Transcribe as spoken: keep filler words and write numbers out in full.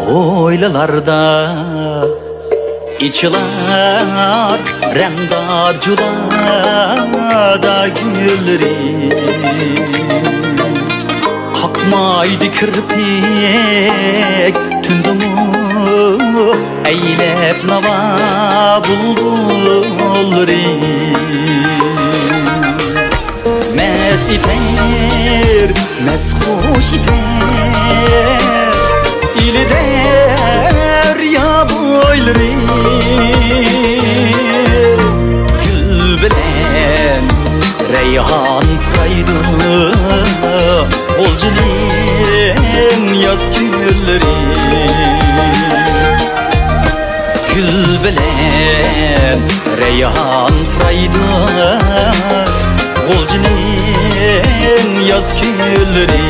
ھويلىلاردا ئېچىلار رەڭدار جۇلادا گۈللىرى. قاقمايدۇ كىرپىك تۈندىمۇ، ئەيلەپ ناۋا بۇلبۇللىرى. مەس ئېتەر، مەس خۇش ئېتەر ئىلى دەريا بويلىرى. گۈل بىلەن رەيھان پۇرايدۇ غۇلجىنىڭ ياز كۈنلىرى. گۈل بىلەن رەيھان پۇرايدۇ غۇلجىنىڭ ياز كۈنلىرى.